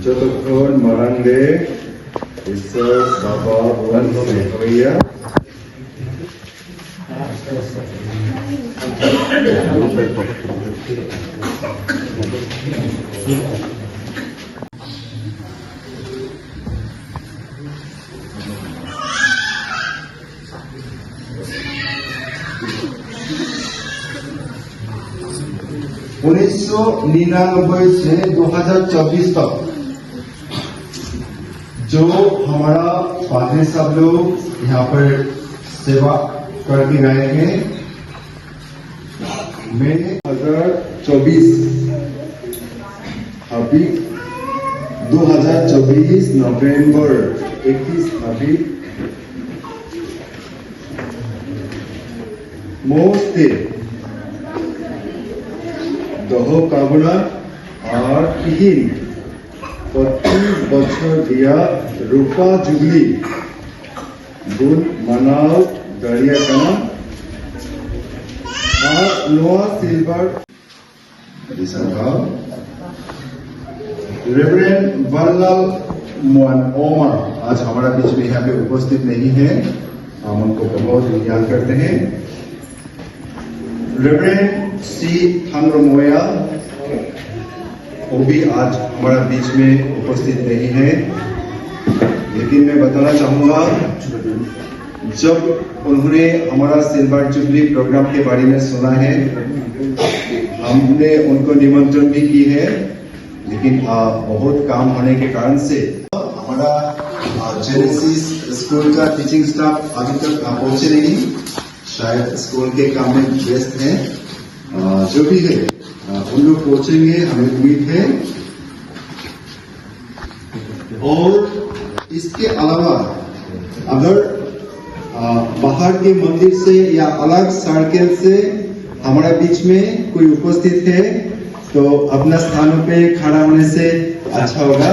ᱡᱚᱛᱚ ᱠᱷᱚᱱ ᱢᱟᱲᱟᱝ ᱨᱮ ᱤᱥᱥᱚᱨ ᱵᱟᱵᱟ ᱵᱚᱱ ᱱᱮᱦᱚᱨᱮᱭᱟ 1999 से 2024 तक जो हमारा पादरी साहब लोग यहाँ पर सेवा करके गए हैं, मैं 2024 अभी 2024 नवंबर 21 अभी मोस्ते দহ কাবনা আর তিহিন 25 বছর দিয়া রূপা জুবলি গুণ মানাও দাঁড়িয়ে কানা আর নোয়া সিলভার रेवरेंड वनलाल ओमा आज हमारा बीच में यहाँ पे उपस्थित नहीं है, हम उनको बहुत याद करते हैं। रेवरेंड सी थंगरमोया वो भी आज हमारा बीच में उपस्थित नहीं है, लेकिन मैं बताना चाहूंगा जब उन्होंने हमारा silver jubilee programme के बारे में सुना है, हमने उनको निमंत्रण भी की है, लेकिन बहुत काम होने के कारण से हमारा जेनेसिस स्कूल का टीचिंग स्टाफ अभी तक पहुंचे नहीं, शायद स्कूल के काम में व्यस्त हैं। जो भी है उन लोग पहुंचेंगे, हमें उम्मीद है। और इसके अलावा अगर बाहर के मंदिर से या अलग सर्कल से हमारे बीच में कोई उपस्थित है तो अपना स्थानों पे खड़ा होने से अच्छा होगा।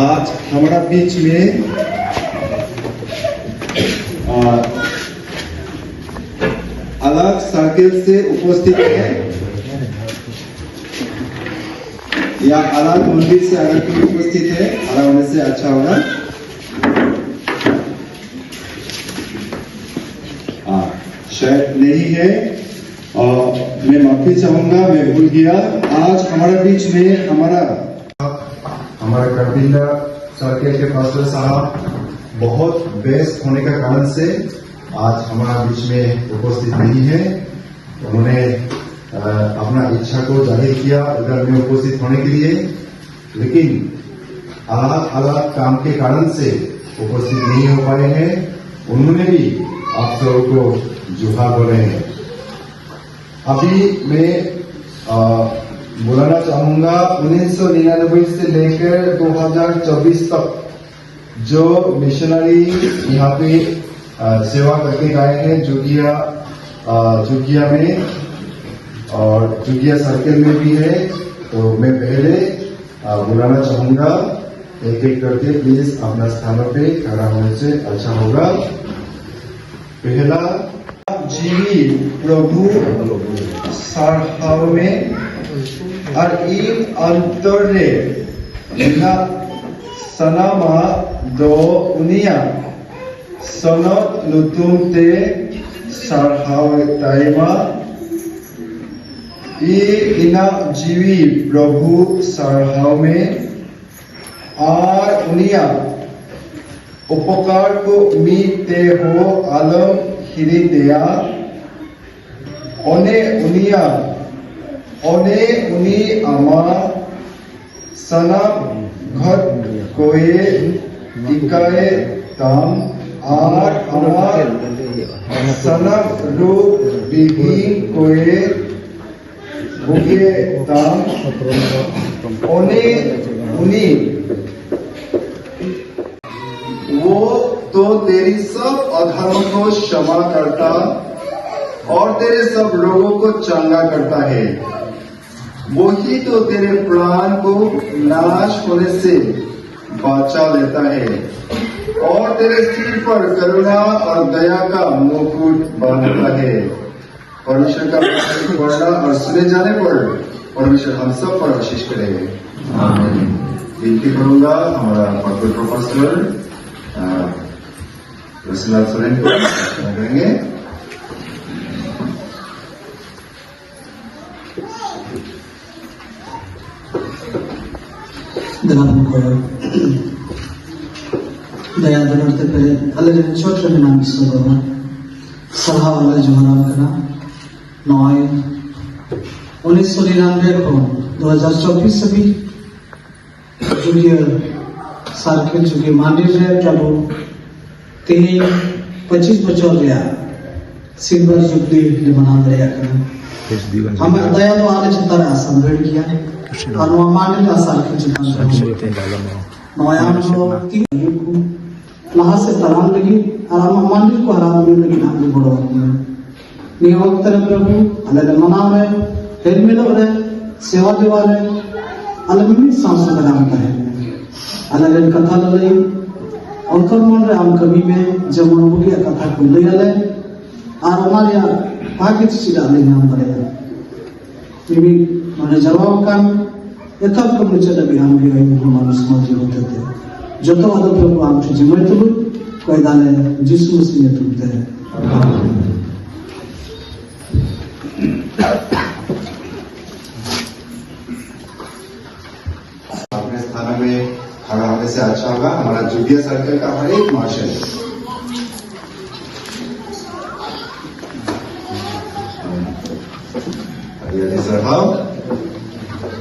आज हमारा बीच में अलग सर्कल से उपस्थित है या अलग मंदिर से अगर कोई उपस्थित है, खड़ा होने से अच्छा होगा। हाँ, शायद नहीं है और मैं माफी चाहूंगा, मैं भूल गया। आज हमारे बीच में हमारा हमारा करबिंदा सर्कल के पास्टर साहब बहुत व्यस्त होने का कारण से आज हमारा बीच में उपस्थित नहीं है। उन्होंने अपना इच्छा को जाहिर किया इधर में उपस्थित होने के लिए, लेकिन अलग अलग काम के कारण से उपस्थित नहीं हो पाए हैं। उन्होंने भी आप सबको जुहार बोले हैं। अभी मैं बुलाना चाहूंगा 1999 से लेकर 2024 तक जो मिशनरी यहाँ पे सेवा करके गए हैं जुगिया में और जुगिया सर्कल में भी है, तो मैं पहले बुलाना चाहूंगा। एक एक करके प्लीज अपना स्थानों पे खड़ा होने से अच्छा होगा। पहला जीवी प्रभु सारहाव में और इन अंतर रे बिना सनामा दो उनिया सनत लुतुम ते सारहाव ताइमा ई इना जीवी प्रभु सारहाव में are उनिया उपकार को मीते हो आलम हिरितेया ओने उनिया ओने उनी आमा सनम घट कोए टिकाए ताम are अमार सनम रूप विहीन कोए बुगे ताम ओने उनी वो तो तेरी सब अधर्म को क्षमा करता और तेरे सब रोगों को चंगा करता है। वही तो तेरे प्राण को नाश होने से बचा लेता है और तेरे सिर पर करुणा और दया का मुकुट बांधता है। परमेश्वर का वचन पढ़ना और सुने जाने पर परमेश्वर हम सब पर आशीष करेंगे। विनती करूंगा हमारा पवित्र पास्टर रसलाल सोरेन को प्रार्थना करेंगे। Dalam koyo daya dular te pere alle ren chot re mena Vishwakarma sarhaw alle joharam kana noy 1999 khon 2024 सभी जुगिया सार्किल जुगी मांदिर रे प्रभु तेहें 25 बछर रिया सिल्वर जुबली ले मनाव दड़ेयाग कना। आमाग दया दो आले चेतान रे आसा दुलड़ गया और नोआ मांदिर रे सार्किल चेतान रे नोआ आम दो तीन को लहा से तराम लगी और आमाग मांदिर को हरा बुरु लगी आम गड़ो निया वक्त रे प्रभु आले ले मनाव रे हेल मिलो रे सेवा देवा रे आले मिमिद साव सदाम ताहेन आले रेन कथा लई अंतर मन रे आम कमी में जेमन बुगिया कथा को लई आले और ओना रिया भागे चिदा आले नाम दड़ेया मिमिद माने जवाब कान एतहब खन मुचाद हाबी आम गे आयु मानुष मर्जी होतेते जतो आदो प्रभु आम ठे जिम्मय तुलुज कय दाले जिसु मसीह ᱧᱩᱛᱩᱢ ᱛᱮ आमीन। अपने स्थानों में खड़ा होने से अच्छा होगा हमारा जुगिया सर्कल का हर एक मार्शल सराव।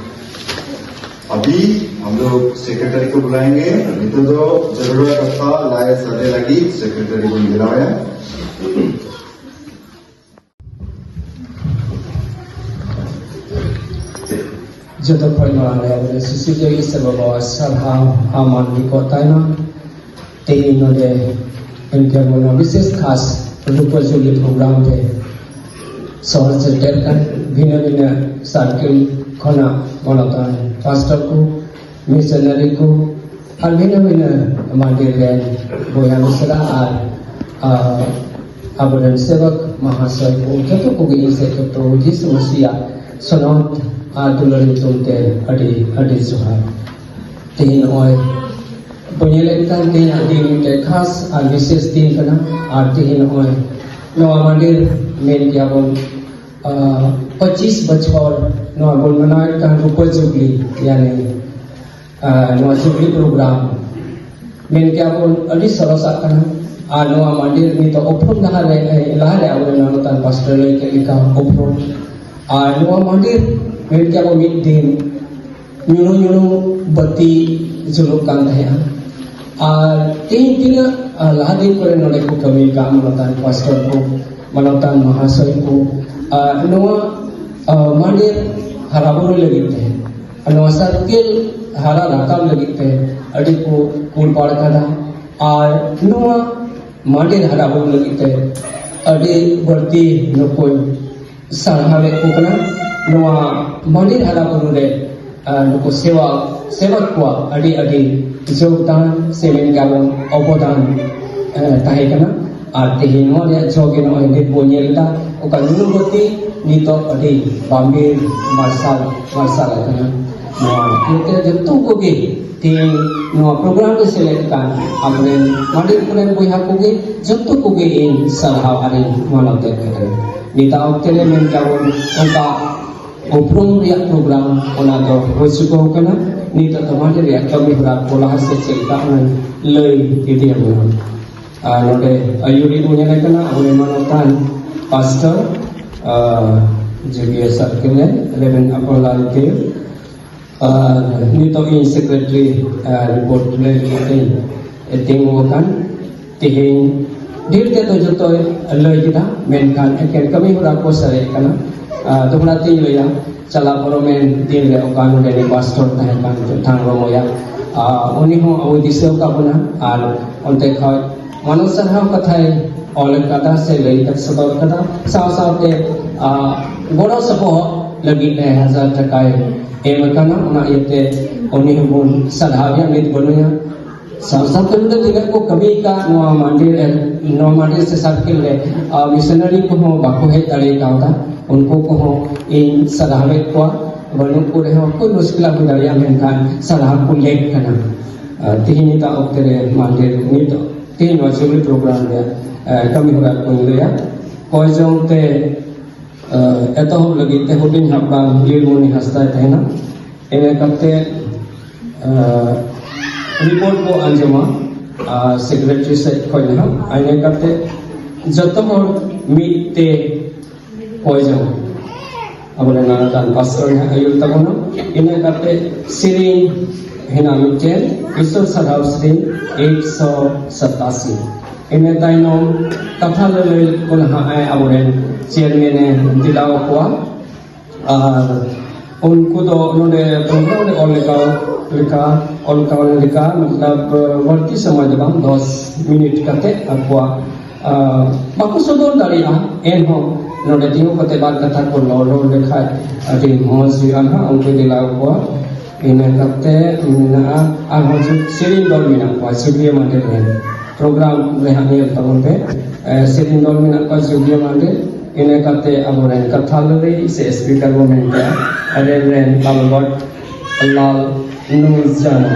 अभी हम लोग सेक्रेटरी को बुलाएंगे। नहीं तो जो जरूरत था लाए सदे लगी सेक्रेटरी को बुलाया। Joto khoi marang re abole sisirja gi seba sarhaw aman riko taina tehin node इनके बोलना विशेष खास रूपजुगी प्रोग्राम थे शहर से टेरकन भिन्न भिन्न सर्किल खना मानवतान पास्टर को मिशनरी को और भिन्न भिन्न मंदिर रे बया मिश्रा और आबोरेन सेवक महाशय को जतो को इन से प्रभु यीशु मसीह सनत और दुलड़ ᱧᱩᱛᱩᱢ ᱟᱹᱰᱤ ᱟᱹᱰᱤ ᱡᱚᱦᱟᱨ। ᱛᱮᱦᱮᱧ ᱱᱚᱜᱼᱚᱭ ᱵᱚᱱ ᱧᱮᱞᱮᱫ ᱠᱟᱱ ᱛᱮᱦᱮᱧᱟᱜ ᱫᱤᱱ ᱢᱤᱫᱴᱮᱡ ᱠᱷᱟᱥ ᱟᱨ ᱵᱤᱥᱮᱥ ᱫᱤᱱ ᱠᱟᱱᱟ। ᱟᱨ ᱛᱮᱦᱮᱧ ᱱᱚᱜᱼᱚᱭ ᱱᱚᱣᱟ ᱢᱟᱱᱫᱤᱨ ᱢᱮᱱ ᱜᱮᱭᱟᱵᱚᱱ 25 ᱵᱚᱪᱷᱚᱨ ᱱᱚᱣᱟ ᱵᱚᱱ ᱢᱟᱱᱟᱣᱮᱫ ᱠᱟᱱ ᱨᱩᱯᱟᱹ ᱡᱩᱵᱽᱞᱤ ᱭᱟᱱᱤ ᱱᱚᱣᱟ ᱡᱩᱵᱽᱞᱤ ᱯᱨᱳᱜᱨᱟᱢ ᱢᱮᱱ ᱜᱮᱭᱟᱵᱚᱱ ᱟᱹᱰᱤ ᱥᱚᱨᱚᱥᱟᱜ ᱠᱟᱱᱟ। ᱟᱨ ᱱᱚᱣᱟ ᱢᱟᱱᱫᱤᱨ ᱱᱤᱛᱚᱜ ᱩᱯᱨᱩᱢ ᱞᱟᱦᱟᱨᱮ ᱞᱟᱦᱟᱨᱮ ᱟᱵᱚᱨᱮᱱ ᱢᱟᱱᱚᱛᱟᱱ ᱯᱟᱥᱴᱟᱨ ᱞᱟᱹᱭ ᱠᱮᱫ ᱞᱮᱠᱟ ᱩᱯᱨᱩᱢ ᱟᱨ ᱱᱚᱣᱟ ᱢᱟᱱᱫᱤᱨ ᱢᱮᱱ ᱜᱮᱭᱟᱵᱚᱱ ᱢᱤᱫ ᱫᱤᱱ ᱧᱩᱨᱩ ᱧᱩᱨᱩ ᱵᱟᱹᱛᱤ ᱡᱩᱞᱩᱜ ᱠᱟᱱ ᱛᱟᱦᱮᱸᱜᱼᱟ। ᱟᱨ ᱛᱮᱦᱮᱧ ᱛᱤᱱᱟᱹᱜ ᱞᱟᱦᱟ ᱫᱤᱱ ᱠᱚᱨᱮ ᱱᱚᱰᱮ ᱠᱚ ᱠᱟᱹᱢᱤ ᱠᱟᱜ ᱢᱟᱱᱚᱛᱟᱱ ᱯᱟᱥᱴᱚᱨ ᱠᱚ ᱢᱟᱱᱚᱛᱟᱱ ᱢᱚᱦᱟᱥᱚᱭ ᱠᱚ ᱱᱚᱣᱟ ᱢᱟᱱᱫᱤᱨ ᱦᱟᱨᱟ ᱵᱩᱨᱩ ᱞᱟᱹᱜᱤᱫ ᱛᱮ ᱱᱚᱣᱟ ᱥᱟᱨᱠᱮᱞ ᱦᱟᱨᱟ ᱨᱟᱠᱟᱵ ᱞᱟᱹᱜᱤᱫ ᱛᱮ ᱟᱹᱰᱤ ᱠᱚ ᱠᱩᱞ ᱯᱟᱲ ᱠᱟᱫᱟ। ᱟᱨ ᱱᱚᱣᱟ ᱢᱟᱱᱫᱤᱨ ᱦᱟᱨᱟ ᱵᱩᱨᱩ ᱞᱟᱹᱜᱤᱫ ᱛᱮ ᱟᱹᱰᱤ ᱵᱟᱹᱲᱛᱤ ᱱᱩᱠᱩ ᱥᱟᱨᱦᱟᱣᱮᱫ ᱠᱚ ᱠᱟᱱᱟ। ᱱᱚᱣᱟ ᱢᱟᱱᱫᱤᱨ ᱦᱟᱨᱟ ᱵᱩᱨᱩ ᱨᱮ ᱱᱩᱠᱩ ᱥᱮᱵᱟ ᱥᱮᱵᱚᱠ ᱠᱚᱣᱟᱜ ᱟᱹᱰᱤ ᱟᱹᱰᱤ ᱡᱳᱜᱽᱫᱟᱱ ᱥᱮ ᱢᱮᱱ ᱜᱮᱭᱟᱵᱚᱱ ᱚᱵᱚᱫᱟᱱ ᱛᱟᱦᱮᱸ ᱠᱟᱱᱟ। ᱟᱨ ᱛᱮᱦᱮᱧ ᱱᱚᱣᱟ ᱨᱮᱭᱟᱜ ᱡᱚ ᱜᱮ ᱱᱚᱜᱼᱚᱭ ᱱᱤᱛ ᱵᱚᱱ ᱧᱮᱞ ᱮᱫᱟ ᱚᱠᱟ ᱧᱩᱨᱩ ᱵᱟᱹᱛᱤ ᱱᱤᱛᱚᱜ ᱟᱹᱰᱤ ᱵᱟᱢᱵᱤᱨ ᱢᱟᱨᱥᱟᱞ ᱢᱟᱨᱥᱟᱞ ᱟᱠᱟᱱᱟ। ᱱᱚᱣᱟ ᱤᱭᱟᱹᱛᱮ ᱡᱚᱛᱚ ᱠᱚᱜᱮ ᱛᱮᱦᱮᱧ ᱱᱚᱣᱟ ᱯᱨᱳᱜᱨᱟᱢ ᱨᱮ ᱥᱮᱞᱮᱫ ᱠᱟᱱ ᱟᱵᱚᱨᱮᱱ ᱢᱟᱱᱫᱤᱨ ᱠᱚᱨᱮᱱ ᱵᱚᱭᱦᱟ ᱠᱚᱜᱮ ᱡᱚᱛᱚ ᱠᱚᱜᱮ ᱤᱧ ᱥᱟᱨᱦᱟᱣ ᱟᱨᱤᱧ ᱢᱟᱱᱚᱛᱮᱫ ᱠᱟᱱᱟ। ᱱᱤᱛᱟᱜ ᱚᱠᱛᱮ ᱨᱮ ᱢᱮᱱ ᱜᱮᱭᱟᱵᱚᱱ ᱚᱱᱠᱟ ᱩᱯᱨᱩᱢ ᱨᱮᱭᱟᱜ ᱯᱨᱳᱜᱨᱟᱢ ᱚᱱᱟ ᱫᱚ ᱦᱩᱭ ᱪᱩᱠᱟᱹᱣ ᱠᱟᱱᱟ। ᱱᱤᱛᱚᱜ ᱫᱚ ᱢᱟᱱᱫᱤᱨ ᱨᱮᱭᱟᱜ ᱠᱟᱹᱢᱤ ᱦᱚᱨᱟ ᱠᱚ ᱞᱟᱦᱟ ᱥᱮᱫ ᱪᱮᱫ ᱞᱮᱠᱟ ᱚᱱᱟ ᱞᱟᱹᱭ ᱤᱫᱤᱭᱟᱵᱚᱱᱟ। ᱟᱨ ᱱᱚᱰᱮ ᱟᱹᱭᱩᱨᱤᱡ ᱵᱚᱱ ᱧᱮᱞᱮ ᱠᱟᱱᱟ ᱟᱵᱚᱨᱮᱱ ᱢᱟᱱᱚᱛᱟᱱ ᱯᱟᱥᱴᱚᱨ ᱡᱩᱜᱤᱭᱟᱹ ᱥᱟᱨᱠᱮᱞ ᱨᱮᱵᱮᱱ ᱟᱯᱚᱞᱟᱞ ᱫᱮᱵ। ᱟᱨ ᱱᱤᱛᱚᱜ ᱤᱧ ᱥᱮᱠᱨᱮᱴᱟᱨᱤ ᱨᱤᱯᱳর্ট ᱞᱟᱹᱭ ᱞᱟᱹᱜᱤᱫ ᱛᱤᱧ ᱛᱤᱸᱜᱩ ᱟᱠᱟᱱ। ᱛᱮᱦᱮᱧ ᱰᱷᱮᱨ ᱛᱮᱫᱚ ᱡᱚᱛᱚᱭ ᱞᱟᱹᱭ ᱠᱮᱫᱟ, ᱢᱮᱱᱠᱷᱟᱱ ᱮᱠᱮᱱ ᱠᱟᱹᱢᱤ ᱦᱚᱨᱟ ᱠᱚ ᱥᱟᱨᱮᱡ ᱠᱟᱱᱟ। ᱫᱚᱦᱲᱟ ᱛᱤᱧ ᱞᱟᱹᱭᱟ ᱪᱟᱞᱟᱣ ᱯᱟᱨᱚᱢᱮᱱ ᱫᱤᱱ ᱨᱮ ᱚᱠᱟ ᱱᱚᱰᱮ ᱯᱟᱥᱴᱚᱨ ᱛᱟᱦᱮᱸ ᱠᱟᱱ ᱪᱚᱴᱷᱟᱝ ᱨᱚᱢᱚᱭᱟ ᱩᱱᱤ ᱦᱚᱸ ᱟᱵᱚ ᱫᱤᱥᱟᱹ ᱟᱠᱟᱫ ᱵᱚᱱᱟ। ᱟᱨ ᱚᱱᱛᱮ ᱠᱷᱚᱡ ᱢᱟᱱᱚᱛ ᱥᱟᱨᱦᱟᱣ ᱠᱟᱛᱷᱟᱭ ᱚᱞ ᱟᱠᱟᱫᱟ ᱥᱮ ᱞᱟᱹᱭ ᱥᱚᱫᱚᱨ ᱟᱠᱟᱫᱟ, ᱥᱟᱶ ᱥᱟᱶᱛᱮ ᱜᱚᱲᱚ ᱥᱚᱯᱚᱦᱚᱫ ᱞᱟᱹᱜᱤᱫ 1000 ᱴᱟᱠᱟᱭ ᱮᱢ ᱟᱠᱟᱱᱟ। ᱚᱱᱟ ᱤᱭᱟᱹᱛᱮ ᱩᱱᱤ ᱦᱚᱸᱵᱚᱱ ᱥᱟᱨᱦᱟᱣᱮᱭᱟ। ᱱᱤᱛ ᱵᱟᱹᱱᱩᱭᱟ। ᱥᱟᱶ ᱥᱟᱶᱛᱮ ᱱᱚᱰᱮ ᱛᱤᱱᱟᱹᱜ ᱠᱚ ᱠᱟᱹᱢᱤ ᱟᱠᱟᱫ ᱱᱚᱣᱟ ᱢᱟᱱᱰᱤ ᱱᱚᱣᱟ ᱢᱟᱱᱰᱤ ᱥᱮ ᱥᱟᱨᱠᱮᱞ ᱨᱮ ᱢᱤᱥᱚᱱᱟᱨᱤ ᱠᱚᱦᱚᱸ ᱵᱟᱠᱚ ᱦᱮᱡ ᱫᱟᱲᱮ ᱠᱟᱣᱫᱟ, ᱩᱱᱠᱩ ᱠᱚᱦᱚᱸ ᱤᱧ ᱥᱟᱨᱦᱟᱣᱮᱫ ᱠᱚᱣᱟ᱾ ᱵᱟᱹᱱᱩᱜ ᱠᱚ ᱨᱮᱦᱚᱸ ᱠᱚ ᱢᱩᱥᱠᱤᱞᱟ ᱦᱩᱭ ᱫᱟᱲᱮᱭᱟᱜᱼᱟ, ᱢᱮᱱᱠᱷᱟᱱ ᱥᱟᱨᱦᱟᱣ ᱠᱚ ᱞᱮᱠ ᱠᱟᱱᱟ᱾ ᱛᱮᱦᱮᱧ ᱱᱤᱛᱟᱜ ᱚᱠᱛᱮ ᱨᱮ ᱢᱟᱱᱰᱤ ᱱᱤᱛ ᱛᱮᱦᱮᱧ ᱱᱚᱣᱟ ᱡᱩᱵᱽᱞᱤ ᱯᱨᱳᱜᱨᱟᱢ ᱨᱮᱭᱟᱜ ᱠᱟᱹᱢᱤ ᱦᱚᱨᱟ ᱠᱚᱧ ᱞᱟᱹᱭᱟ᱾ ᱠᱚᱭ ᱡᱚᱝ ᱛᱮ ᱮᱛᱚᱦᱚᱵ ᱞᱟᱹᱜᱤᱫ ᱛᱮ ᱦᱩᱰᱤᱧ ᱦᱟᱯᱲᱟᱢ ᱞᱤᱞᱢᱩᱱᱤ ᱦᱟᱸᱥᱫᱟᱭ ᱛᱟᱦᱮᱱᱟ᱾ ᱤᱱᱟᱹ ᱠᱟᱛᱮ ᱨᱤᱯᱳᱨᱴ ᱵᱚ ᱟᱸᱡᱚᱢᱟ ᱥᱮᱠᱨᱮᱴᱟᱨᱤ ᱥᱮᱫ ᱠᱷᱚᱱ ᱱᱟᱦᱟᱜ᱾ ᱤᱱᱟᱹ ᱠᱟᱛᱮ ᱡᱚᱛᱚ ᱦᱚᱲ ᱢᱤᱫ ᱛᱮ ᱠᱚᱭ ᱡᱚᱝ ᱟᱵᱚᱨᱮᱱ ᱢᱟᱱᱚᱛᱟᱱ ᱯᱟᱥᱴᱚᱨ ᱱᱟᱦᱟᱜ ᱟᱹᱭᱩᱨ ᱛᱟᱵᱚᱱᱟ᱾ ᱤᱱᱟᱹ ᱠᱟᱛᱮ ᱥᱮᱨᱮᱧ ᱦᱮᱱᱟᱜ ᱢᱤᱫᱴᱮᱱ ᱤᱥᱥᱚᱨ ᱥᱟᱨᱦᱟᱣ ᱥᱮᱨᱮᱧ 187᱾ ᱤᱱᱟᱹ ᱛᱟᱭᱱᱚᱢ ᱠᱟᱛᱷᱟ ᱞᱟᱹᱞᱟᱹᱭ ᱠᱚ ᱱᱟᱦᱟᱜ ᱟᱵᱚᱨᱮᱱ ᱪᱮᱭᱟᱨᱢᱮᱱᱮ ᱫᱮᱞᱟᱣ ᱠᱚᱣᱟ, ᱟᱨ ᱩᱱᱠᱩ ᱫᱚ ᱱᱚᱰᱮ ᱯᱨᱳᱜᱨᱟᱢ ᱨᱮ ᱚᱞ ᱞᱮᱠᱟ ᱞᱮᱠᱟ ᱚᱞ ᱠᱟᱣ ᱞᱮᱠᱟ, ᱢᱚᱛᱞᱚᱵ ᱵᱟᱹᱲᱛᱤ ᱥᱚᱢᱚᱭ ᱫᱚ ᱵᱟᱝ, 10 ᱢᱤᱱᱤᱴ ᱠᱟᱛᱮ ᱟᱠᱚᱣᱟᱜ ᱵᱟᱠᱚ ᱥᱚᱫᱚᱨ ᱫᱟᱲᱮᱭᱟᱜᱼᱟ, ᱮᱱᱦᱚᱸ ᱱᱚᱰᱮ ᱛᱤᱸᱜᱩ ᱠᱟᱛᱮ ᱵᱟᱨ ᱠᱟᱛᱷᱟ ᱠᱚ ᱨᱚᱲ ᱨᱚᱲ ᱞᱮᱠᱷᱟᱡ ᱟᱹᱰᱤ ᱢᱚᱡᱽ ᱦᱩᱭᱩᱜᱼᱟ ᱱᱟᱦᱟᱜ, ᱩᱱᱠᱩ ᱫᱮᱞᱟᱣ ᱠᱚᱣᱟ᱾ ᱤᱱᱟᱹ ᱠᱟᱛᱮ ᱢᱮᱱᱟᱜᱼᱟ ᱟᱨᱦᱚᱸ ᱥᱮᱨᱮᱧ ᱫᱚᱞ ᱢᱮᱱᱟᱜ ᱠᱚᱣᱟ ᱡᱩᱜᱤᱭᱟᱹ ᱢᱟᱱᱰᱤ ᱨᱮ᱾ ᱯᱨᱳᱜᱨᱟᱢ ᱨᱮ ᱦᱟᱸᱜ ᱧᱮᱞ ᱛᱟᱵᱚᱱ ᱯᱮ, ᱥᱮᱨᱮᱧ ᱫᱚᱞ ᱢᱮᱱᱟᱜ ᱠᱚᱣᱟ ᱡᱩᱜᱤᱭᱟᱹ ᱢᱟᱱᱰᱤ᱾ ᱤᱱᱟᱹ ᱠᱟᱛᱮ ᱟᱵᱚᱨᱮᱱ ᱠᱟᱛᱷᱟ ᱞᱟᱹᱞᱟᱹᱭ ᱥᱮ ᱥᱯᱤᱠᱟᱨ ᱵᱚᱱ ᱢᱮᱱ ᱠᱮᱜᱼᱟ ᱨᱮᱵᱨᱮᱱ ᱟᱞᱵᱟᱨᱴ ᱞᱟᱞ ᱱᱩᱨᱡᱟᱱᱟ,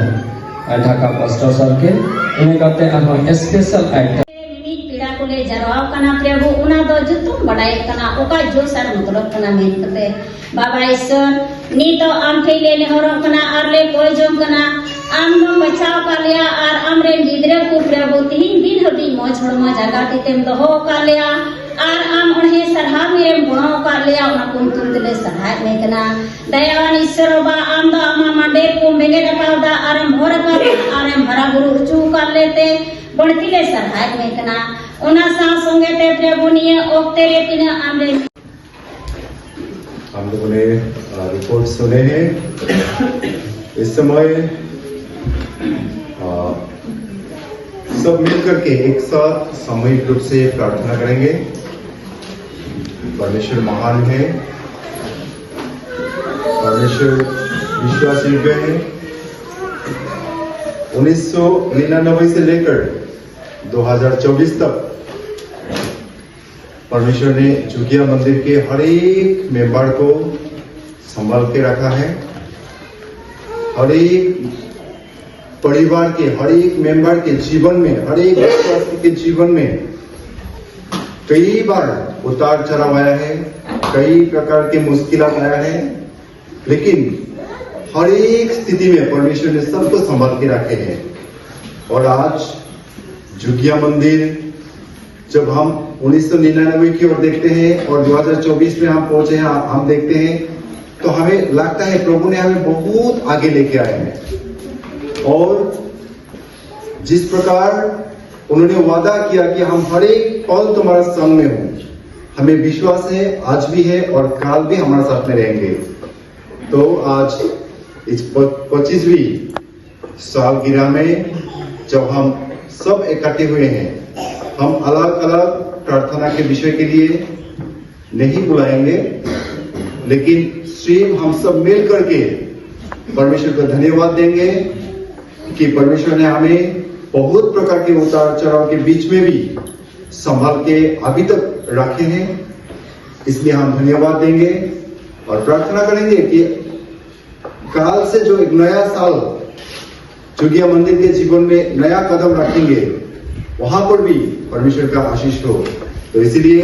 ᱰᱷᱟᱠᱟ ᱯᱟᱥᱴᱟ ᱥᱟᱨᱠᱮᱞ᱾ ᱤᱱᱟᱹ ᱠᱟᱛᱮ ᱟᱨᱦᱚᱸ ᱥᱯᱮᱥᱟᱞ ᱟᱭᱴᱮᱢ ᱢᱤᱢᱤᱫ ᱯᱮᱲᱟ ᱠᱚᱞᱮ ᱡᱟᱨᱣᱟᱣ ᱠᱟᱱᱟ ᱯᱨᱚᱵᱷᱩ, ᱚᱱᱟ ᱫᱚ ᱡᱚᱛᱚᱢ ᱵᱟᱰᱟᱭᱮᱫ ᱠᱟᱱᱟ ᱚᱠᱟ ᱡᱚᱥ ᱟᱨ ᱢᱚᱛᱞᱚᱵ ᱠᱟᱱᱟ ᱢᱮᱱ ᱠᱟᱛᱮ᱾ ᱵᱟᱵᱟ ᱤᱥᱥᱚᱨ, ᱱᱤᱛᱚᱜ ᱟᱢ ᱴᱷᱮᱡ ᱞᱮ ᱱᱮᱦᱚᱨᱚᱜ ᱠᱟᱱᱟ ᱟᱨ ᱞᱮ ᱠᱚᱭ ᱡᱚᱝ ᱠᱟᱱᱟ, ᱟᱢ ᱫᱚᱢ ᱵᱟᱪᱷᱟᱣ ᱟᱠᱟᱫ ᱞᱮᱭᱟ ᱟᱨ ᱟᱢ ᱨᱮᱱ ᱜᱤᱫᱽᱨᱟᱹ ᱠᱚ ᱯᱨᱚᱵᱷᱩ ᱛᱤᱦᱤᱧ ᱫᱤᱱ ᱦᱟᱹᱵᱤᱡ ᱢᱚᱡᱽ ᱦᱚᱲᱢᱚ ᱡᱟᱸᱜᱟ ᱛᱤ ᱛᱮᱢ ᱫᱚᱦᱚ ᱟᱠᱟᱫ ᱞᱮᱭᱟ ᱟᱨ ᱟᱢ ᱚᱬᱦᱮ ᱥᱟᱨᱦᱟᱣ ᱢᱮᱨᱮᱢ ᱜᱚᱲᱚ ᱟᱠᱟᱫ ᱞᱮᱭᱟ, ᱚᱱᱟ ᱠᱚ ᱧᱩᱛᱩᱢ ᱛᱮᱞᱮ ᱥᱟᱨᱦᱟᱣᱮᱫ ᱢᱮ ᱠᱟᱱᱟ᱾ ᱫᱟᱭᱟᱣᱟᱱ ᱤᱥᱥᱚᱨ ᱵᱟᱵᱟ, ᱟᱢ ᱫᱚ ᱟᱢᱟᱜ ᱢᱟᱰᱮᱨ ᱠᱚᱢ ᱵᱮᱸᱜᱮᱫ ᱟᱠᱟᱣᱫᱟ ᱟᱨᱮᱢ ᱵᱷᱚᱨ ᱟᱠᱟᱫᱟ ᱟᱨᱮᱢ ᱦᱟᱨᱟ ᱵᱩᱨᱩ ᱦᱚᱪᱚ ᱟᱠᱟᱫ ᱞᱮᱛᱮ ᱵᱟᱹᱲᱛᱤ ᱞᱮ ᱥᱟᱨᱦᱟᱣᱮᱫ ᱢᱮ ᱠᱟᱱᱟ᱾ ᱚᱱᱟ ᱥᱟᱶ ᱥᱚᱸᱜᱮ ᱛᱮ ᱯᱨᱚᱵᱷᱩ, ᱱᱤᱭᱟᱹ ᱚᱠᱛᱮ ᱨᱮ ᱛᱤᱱᱟᱹᱜ ᱟᱢ ᱨᱮᱱ हम लोगों ने रिपोर्ट सुने हैं। इस समय सब मिलकर के एक साथ सामूहिक रूप से प्रार्थना करेंगे। परमेश्वर महान है, परमेश्वर विश्वास योग्य है। 1999 से लेकर 2024 तक परमेश्वर ने जुगिया मंदिर के हर एक मेंबर को संभाल के रखा है। हर एक परिवार के हर एक मेंबर के जीवन में, हर एक विश्वासी के जीवन में कई बार उतार चढ़ाव आया है, कई प्रकार के मुश्किल आया है, लेकिन हर एक स्थिति में परमेश्वर ने सबको संभाल के रखे हैं। और आज जुगिया मंदिर जब हम 1999 की ओर देखते हैं और 2024 में हम पहुंचे हैं, हम देखते हैं तो हमें लगता है प्रभु ने हमें बहुत आगे लेके आए हैं। और जिस प्रकार उन्होंने वादा किया कि हम हर एक पल तुम्हारे संग में हूं, हमें विश्वास है आज भी है और काल भी हमारे साथ में रहेंगे। तो आज इस 25वीं सालगिरह में जब हम सब इकट्ठे हुए हैं, हम अलग अलग प्रार्थना के विषय के लिए नहीं बुलाएंगे, लेकिन सिर्फ हम सब मिल करके परमेश्वर को धन्यवाद देंगे कि परमेश्वर ने हमें बहुत प्रकार के उतार चढ़ाव के बीच में भी संभाल के अभी तक रखे हैं। इसलिए हम धन्यवाद देंगे और प्रार्थना करेंगे कि काल से जो एक नया साल जुगिया मंदिर के जीवन में नया कदम रखेंगे, वहां पर भी परमेश्वर का आशीष हो। तो इसलिए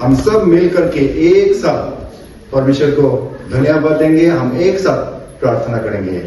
हम सब मिल करके एक साथ परमेश्वर को धन्यवाद देंगे, हम एक साथ प्रार्थना करेंगे।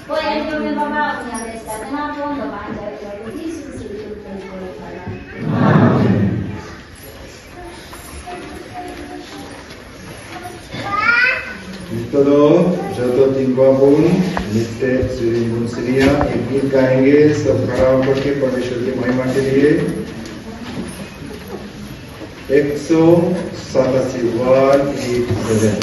Koi anjom me baba unya resta kena pon baba anjay प्रभु यीशु मसीह के नाम। नित्य जतो तिंगवाबुन नित्य श्री मुंसरिया एक गीत गाएंगे, सब खड़ा होकर के परमेश्वर की महिमा के लिए। 187, 187।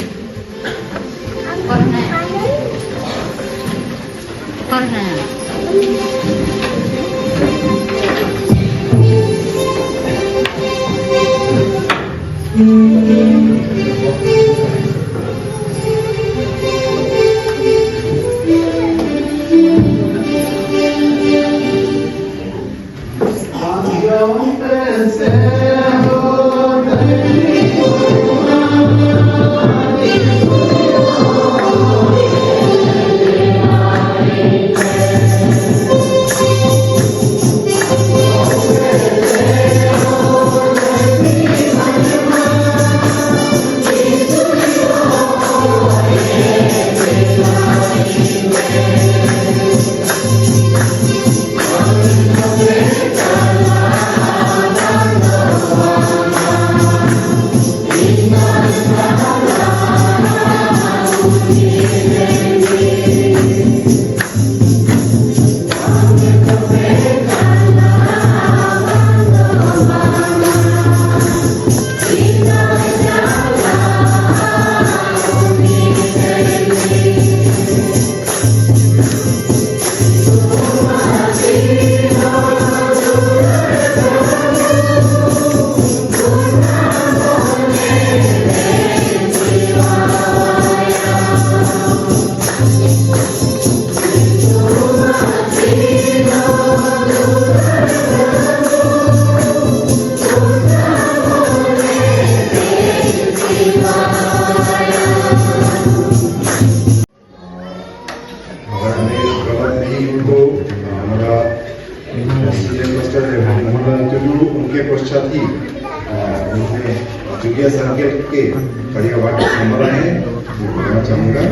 अगर हमें गलत नहीं हूँ तो हमारा सीनियर पास्टर मोहनलाल टुडू, उनके पश्चात ही उन्होंने जुगिया सर्किट के कार्यभार को संभाला है, मैं बोलना चाहूँगा।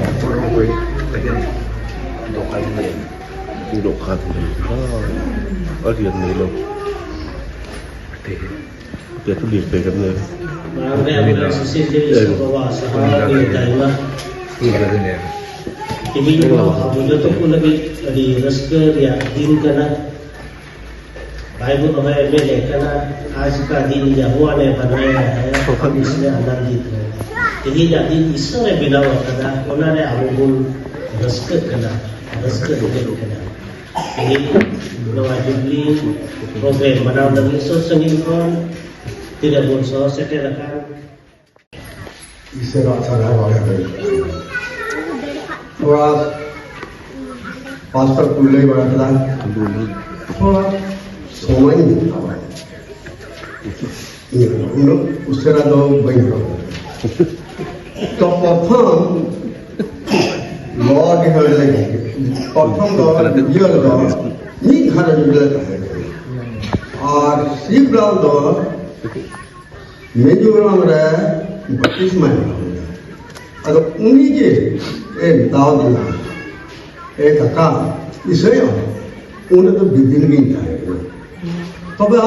बाइबल में लेखना आज का दिन यहोवा ने बनाया है, हम इसमें आनंदित हैं। तेहेᱧᱟᱜ दिन ईश्वर ने बनाव ᱟᱠᱟᱫᱟ, ᱚᱱᱟᱨᱮ ᱟᱵᱚ ᱵᱚᱱ ᱨᱟᱹᱥᱠᱟᱹᱜ ᱠᱟᱱᱟ, ᱨᱟᱹᱥᱠᱟᱹ ᱨᱚᱢᱚᱡ ᱠᱟᱱᱟ। ᱛᱮᱦᱮᱧ ᱱᱚᱣᱟ ᱡᱩᱵᱽᱞᱤ ᱯᱨᱳᱜᱨᱟᱢ ᱢᱟᱱᱟᱣ ᱞᱟᱹᱜᱤᱫ ᱥᱩᱨ ᱥᱟᱺᱜᱤᱧ ᱠᱷᱚᱱ ᱛᱤᱱᱟᱹᱜ ᱵᱚᱱ ᱥᱚᱦᱚᱨ ᱥᱮᱴᱮᱨ ᱟᱠᱟᱱ। ईश्वर सभा थोड़ा पास्टर कुल्ले बड़ा थोड़ा समय नहीं उसरा दो बही तो प्रथम लॉर्ड प्रथम इयर दो मीट घाट और शिवलाल दो मिजोरम रे बत्तीस माइल अदो उनी के ए दाव दिना ए काका इसे उन्हें तो विभिन्न गिनता है तबे।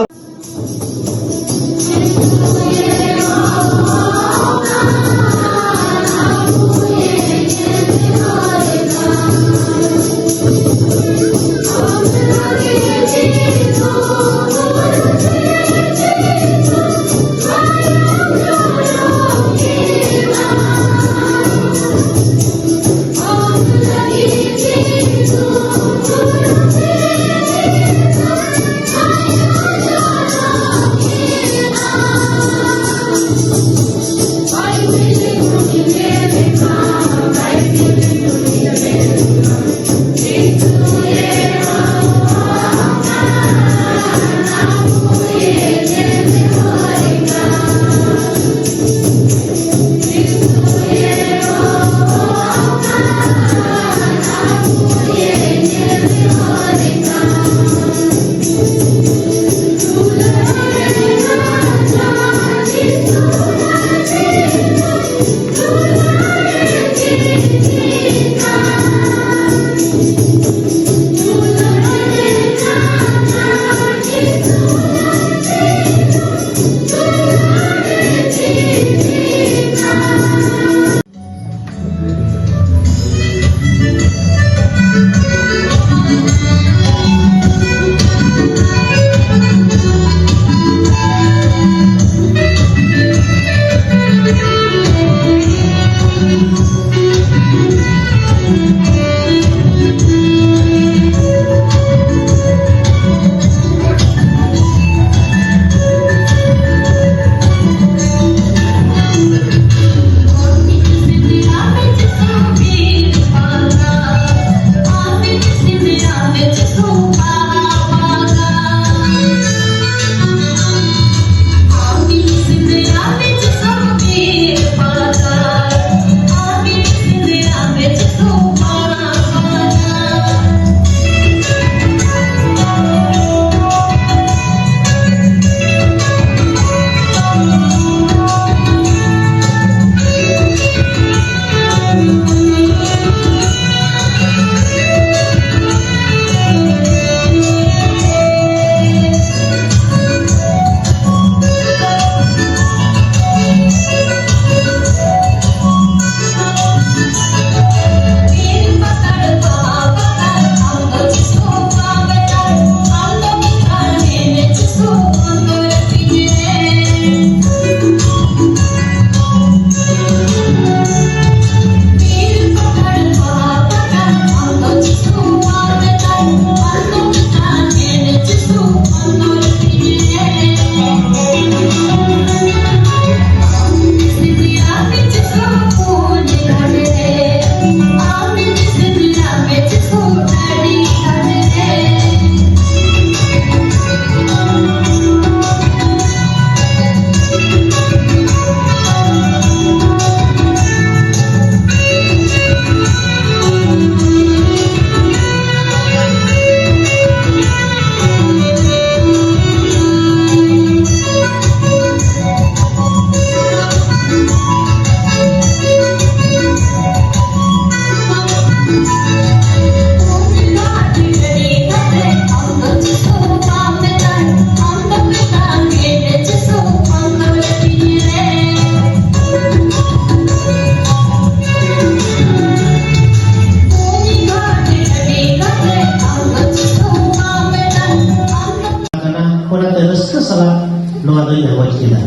ᱱᱚᱣᱟ ᱫᱚᱧ ᱜᱟᱞᱚᱪ ᱠᱮᱫᱟ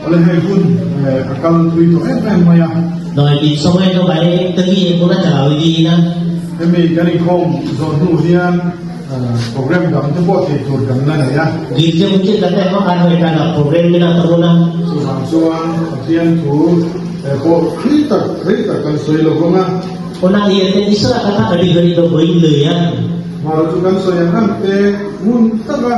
Awle hei hun a kal thui tawh em em mai a. ᱱᱚᱜᱼᱚᱭ ᱛᱤᱱ ᱥᱚᱢᱚᱭ ᱫᱚ ᱵᱟᱭ ᱛᱟᱺᱜᱤᱭᱮᱫ ᱵᱚᱱᱟ ᱪᱟᱞᱟᱣ ᱤᱫᱤᱭᱮᱱᱟ Hemi kan inkhawm zawh hnu hian program dang te pawh tih tur kan la nei a. ᱜᱤᱨᱡᱟᱹ ᱢᱩᱪᱟᱹᱫ ᱠᱟᱛᱮ ᱦᱚᱸ ᱟᱨᱦᱚᱸ ᱮᱴᱟᱜᱟᱜ ᱯᱨᱳᱜᱨᱟᱢ ᱢᱮᱱᱟᱜ ᱛᱟᱵᱚᱱᱟ Chuvang chuan Pathian thu pawh thui tak rei tak kan sawi lo vang a. ᱚᱱᱟ ᱤᱭᱟᱹᱛᱮ ᱤᱥᱚᱨᱟᱜ ᱠᱟᱛᱷᱟ ᱟᱹᱰᱤ ᱜᱷᱟᱹᱲᱤᱡ ᱫᱚ ᱵᱟᱹᱧ ᱞᱟᱹᱭᱟ Mahro chu kan sawi ang ang te ngun taka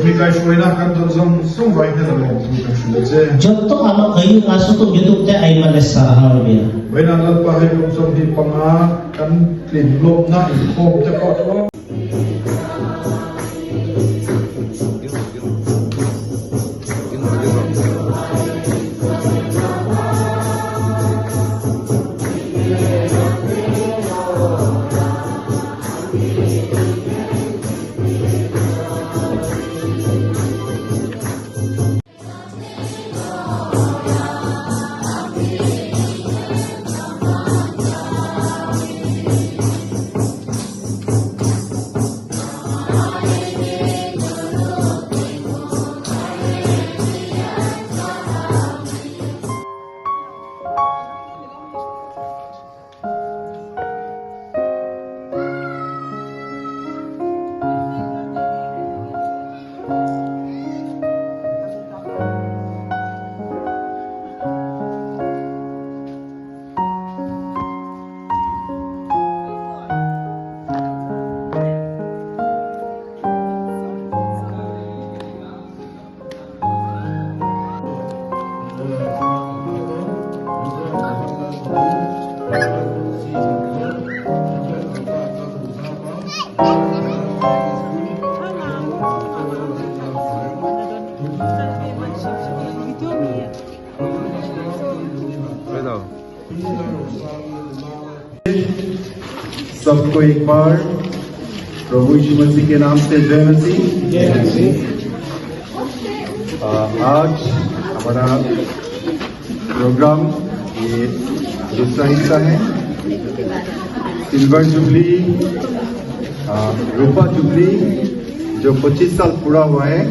Mi kaihhruaina kan dawn zawng zawng vai hian a lawm thu kan hrilh a che. ᱡᱚᱛᱚ ᱟᱢᱟᱜ ᱟᱹᱭᱩᱨ ᱟᱥᱚᱛᱚ ᱧᱩᱛᱩᱢ ᱛᱮ ᱟᱭᱢᱟ ᱞᱮ ᱥᱟᱨᱦᱟᱣ ᱢᱮᱭᱟ᱾ Vawiinah Lalpa hei kum 25 kan tlin lawmna inkhawm te pawh chu. सबको एक बार प्रभु यीशु मसीह के नाम से जय मसीह। आज हमारा प्रोग्राम ये दूसरा हिस्सा है, सिल्वर जुबली, रूपा जुबली जो 25 साल पूरा हुआ है,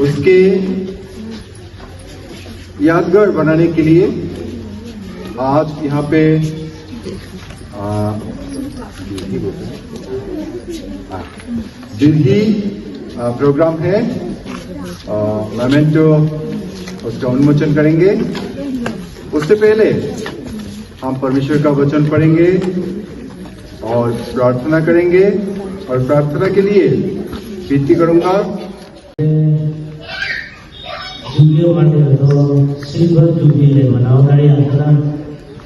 उसके यादगार बनाने के लिए आज यहाँ पे दिल्ली प्रोग्राम है, मोमेंटो उसका उन्मोचन करेंगे। उससे पहले हम परमेश्वर का वचन पढ़ेंगे और प्रार्थना करेंगे और प्रार्थना के लिए विनती करूंगा। ᱡᱩᱜᱤᱭᱚ ᱢᱟᱱᱮ ᱫᱚ ᱥᱤᱞᱵᱷᱟᱨ ᱡᱩᱵᱽᱞᱤ ᱞᱮ ᱢᱟᱱᱟᱣ ᱫᱟᱲᱮᱭᱟᱜ ᱠᱟᱱᱟ᱾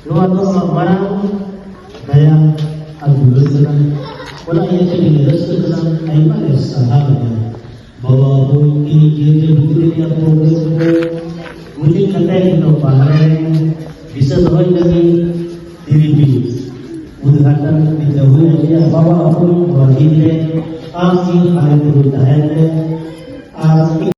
ᱱᱚᱣᱟ ᱫᱚ ᱟᱢᱟᱜ ᱢᱟᱨᱟᱝ ᱫᱟᱭᱟ ᱟᱨ ᱫᱩᱞᱟᱹᱲ ᱠᱟᱱᱟ᱾ ᱚᱱᱟ ᱤᱭᱟᱹᱛᱮ ᱞᱮ ᱨᱟᱹᱥᱠᱟᱹ ᱠᱟᱱᱟ, ᱟᱭᱢᱟ ᱞᱮ ᱥᱟᱨᱦᱟᱣ ᱢᱮᱭᱟ ᱵᱟᱵᱟ᱾ ᱟᱵᱚ ᱛᱤᱱ ᱜᱤᱨᱡᱟᱹ ᱵᱷᱤᱛᱨᱤ ᱨᱮᱭᱟᱜ ᱯᱨᱳᱜᱨᱟᱢ ᱠᱚ ᱢᱩᱪᱟᱹᱫ ᱠᱟᱛᱮ ᱱᱤᱛᱚᱜ ᱵᱟᱦᱨᱮ ᱨᱮ ᱫᱤᱥᱟᱹ ᱫᱚᱦᱚᱭ ᱞᱟᱹᱜᱤᱫ ᱫᱷᱤᱨᱤ ᱩᱫᱽᱜᱷᱟᱴᱚᱱ ᱱᱤᱛᱚᱜ ᱦᱩᱭ ᱟᱞᱮᱭᱟ᱾ ᱵᱟᱵᱟ, ᱟᱵᱚ ᱱᱚᱣᱟ ᱫᱤᱱ ᱨᱮ ᱟᱢ ᱤᱧ ᱟᱞᱮ ᱛᱩᱨᱩᱭ ᱛᱟᱦᱮᱱ ᱢᱮ ᱟᱨ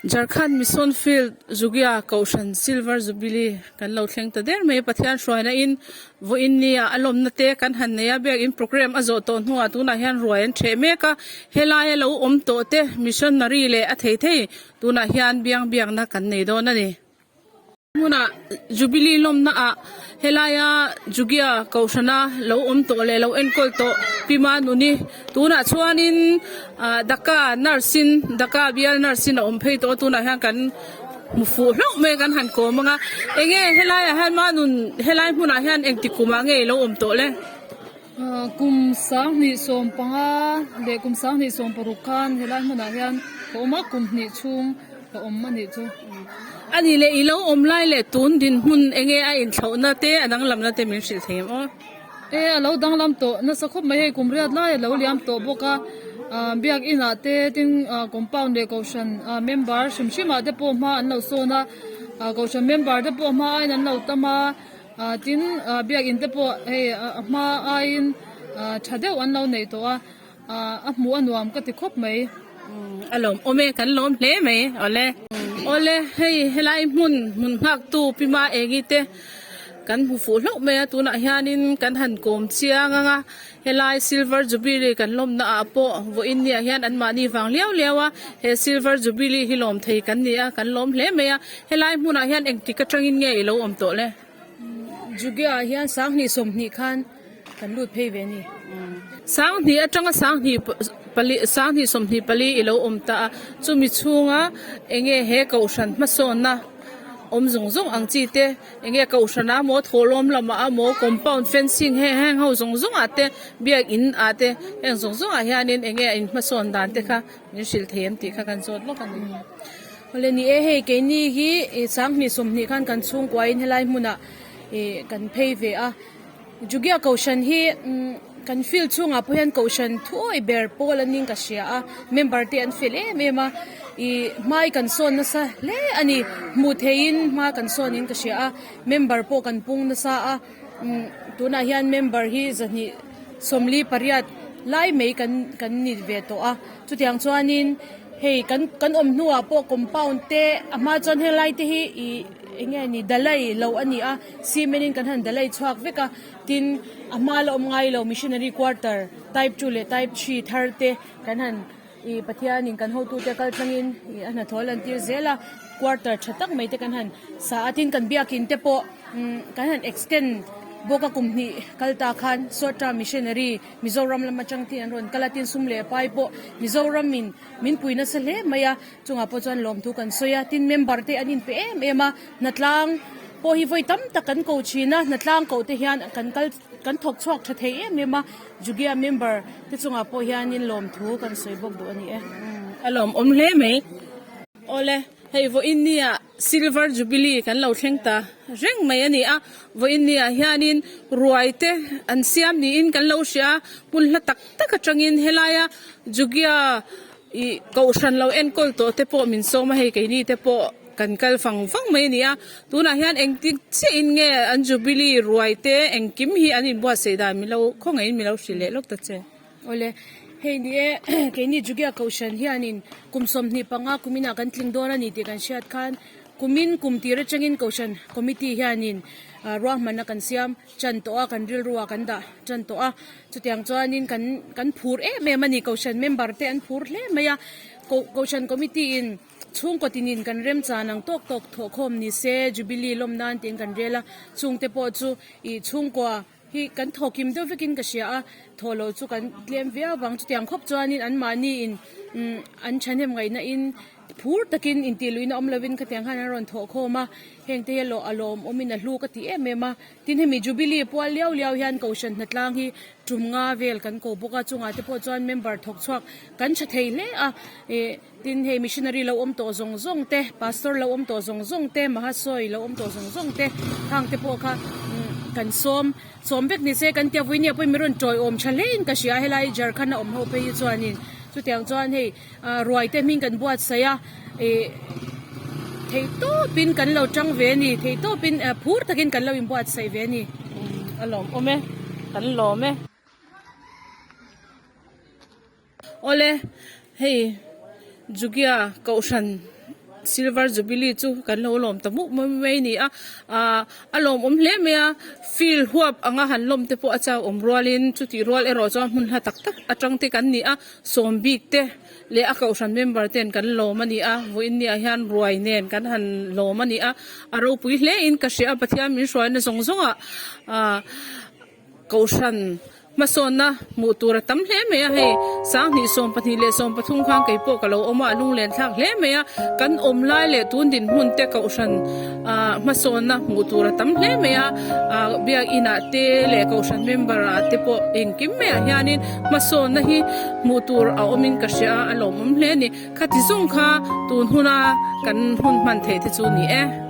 Jharkhand Mission Field Jugia Kohhran Silver Jubilee kan lo thleng ta der mai a, Pathian hruaina in vawiin nia a lawmna te kan han nei a, biakin programme a zawh tawh hnuah tunah hian ruai an ṭheh mek a, helai a lo awm tawh te missionary leh a thei thei tunah hian biang biakna kan nei dawn a ni. Hmunah Jubilee lawmna ah helaia Jugia Kohhrana lo awm tawh leh lo enkawl tawh Pi Manuni tunah chuanin ah Daka nurse in Daka bial nurse in a awm phei tawh a tunah hian kan hmu fuh hlauh mai a kan han kawm ang a enge helaiah hian Manun helai hmunah hian engti kumah nge ilo awm tawh le? Kum 2015 leh kum 2016 khan helai hmunah hian ka awm a kum hnih chhung ka awm a nih chu. A nih leh i lo awm lai leh tun dinhmun enge a inthlauhna te a danglamna te min hrilh thei em aw? E a lo danglam tawh nasa khawp mai hei kum riat lai a lo liam tawh bawk a biak inah te tin compound leh kohhran member hrim hrim ah te pawh hma an lo sawn a kohhran member te pawh hma aiin an lo tam a. Tin, biakinn te pawh hei a hma aiin tha deuh an lo neih tawh a, a hmuh a nuam ka ti khawp mai. A lawm awm e, kan lawm hle mai awle. Awle, hei helai hmun hmun nghaktu Pi Ma Engi te kan hmu fuh hlauh mai a, tunah hianin kan han kawm chiang ang a. Helai Silver Jubilee kan lawmna ah pawh vawiin ni ah hian anmahni vang liau liau a, he Silver Jubilee hi lawm thei kan ni a, kan lawm hle mai a. Helai hmunah hian engtik atangin nge i lo awm tawh le? Jugia ah hian 2020 khan kan lut phei ve a ni. 2000 atanga 20 pali 2024 i lo awm ta a, chumi chhunga enge he kohhran hmasawnna awm zawng zawng ang chi te, Enge kohhran ah maw thawhlawm lamah ah maw compound fencing heng heng ho zawng zawng ah te biakinn ah te heng zawng zawng ah hianin enge a inhmasawn dan te kha min hrilh thei em tih kha kan zawt lawk a ni. Awle ni e hei keini hi 2020 khan kan chhungkuain helai hmunah ih kan phei ve a. Jugia Kohhran hi kan field chhungah pawh hian Kohhran thuawi ber pawl an ning ka hria a, member te an fel em em a, ih hmai kan sawn nasa hle a ni, hmuh theihin hma kan sawn in ka hria a, member pawh kan pung nasa a, tunah hian member hi 248 lai mai kan kan ni ve tawh a, chutiang chuanin hei kan kan awm hnuah pawh compound te a hma chuan helai te hi ih eng nge ni dalai lo a ni a. Cement in kan han dalai chhuak vek a, tin a hma la awm ngai lo missionary quarter type 2 leh type 3 thar te kan han ih Pathianin kan hotute kal tlangin ih a hnathawh a lantir zel a, quarter tha tak mai te kan han sa a, tin kan biakin te pawh umm kan han extend bawk a kum hnih kal ta khan short term missionary Mizoram lam atang te an rawn kal a, tin sum leh pai pawh Mizoram in min pui nasa hle mai a. Chungah pawh chuan lawmthu kan sawi a, tin member te an inpe em em a, hnatlang pawh hi vawi tam tak kan ko thin a, hnatlang koh te hian kan kal kan thawk chhuak tha thei em em a, Jugia member te chungah pawh hianin lawmthu kan sawi bawk duh a ni e. A lawmawm hle mai. Awle, hei vawiin nia Silver Jubilee kan lo thleng ta reng mai a ni a, vawiin niah hianin ruai te an siam niin kan lo hria a, hmun hla tak tak atangin helaia Jugia Ih kohhran lo enkawl tawh te pawh min sawm a hei keini te pawh kan kal fang fang mai a ni a tunah hian engtik chiah in nge an jubilee ruai te engkim hi an inbuatsaih dan min lo khawngaihin min lo hrilh leh lawk ta che. Awle hei ni e keini Jugia kohhran hianin kum 25 kuminah kan tling dawn a ni tih kan hriat khan kumin kum tir atangin kohhran committee hianin ruahmanna kan siam. Chan tawh a, kan rilru ah kan dah chan tawh a, chutiang chuanin kan kan phur em em a ni, Kohhran member te an phur hle mai a, Koh Kohhran committee in chhungkaw tinin kan remchan ang tawk tawk thawhkhawm ni se Jubilee lawm nan tiin kan rel a, chungte pawh chu ih chhungkua hi kan thawhkim deuh vekin ka hria a, thawh loh chu kan tlem viau vang, chutiang khawp chuanin anmahni in umm an thahnem ngaihna in phur takin intih luihna awm lovin khatiang khan an rawn thawhkhawm a, heng te hi a lawh a lawmawmin a hlu ka ti em em a, tin hemi Jubilee pual liau liau hian Kohhran hnatlang hi tum nga vel kan ko bawk a, chungah te pawh chuan member thawk chhuak kan tha thei hle a, ih tin hei missionary lo awm tawh zawng zawng te, pastor lo awm tawh zawng zawng te, mahasawi lo awm tawh zawng zawng te khang te pawh kha kan sawm sawm vek ni se kan tia vawinia pawhin min rawn tawiawm tha hle in ka hria a helai Jharkhand a awm ho phei hi chuanin chutiang chuan hei. Ruai te hming kan buatsaih a, ih theih tawpin kan lo tang ve a ni, theih tawpin phur takin kan lo inbuatsaih ve a ni. A lawm awm e, kan lawm e. Awle, hei Jugia Kohhran. Silver Jubilee chu kan lo lawm ta mup mai a ni a ah a lawmawm hle mai a field huap anga han lawm te pawh a chau awm rualin chutih rual erawh chuan hmun hla tak tak atang te kan ni a sawm bik te leh a kohhran member ten kan lawm a ni a vawiin ni ah hian ruai nen kan han lawm a ni a a ropui hle in ka hria a Pathian min hruaina zawng zawng ah ah kohhran Hmasawnna hmuh tur a tam hle mai a, hei 20 12 leh 13 khan kei pawh ka lo awm a, a lunglen thlak hle mai a, kan awm lai leh tun dinhmun te kohhran ah hmasawnna hmuh tur a tam hle mai a, ah biakin ah te leh kohhran member ah te pawh engkim maiah hianin hmasawnna hi hmuh tur a awmin ka hria a, a lawmawm hle a ni. Khati zawng kha tun huna kan hun hman theih te chu ni e.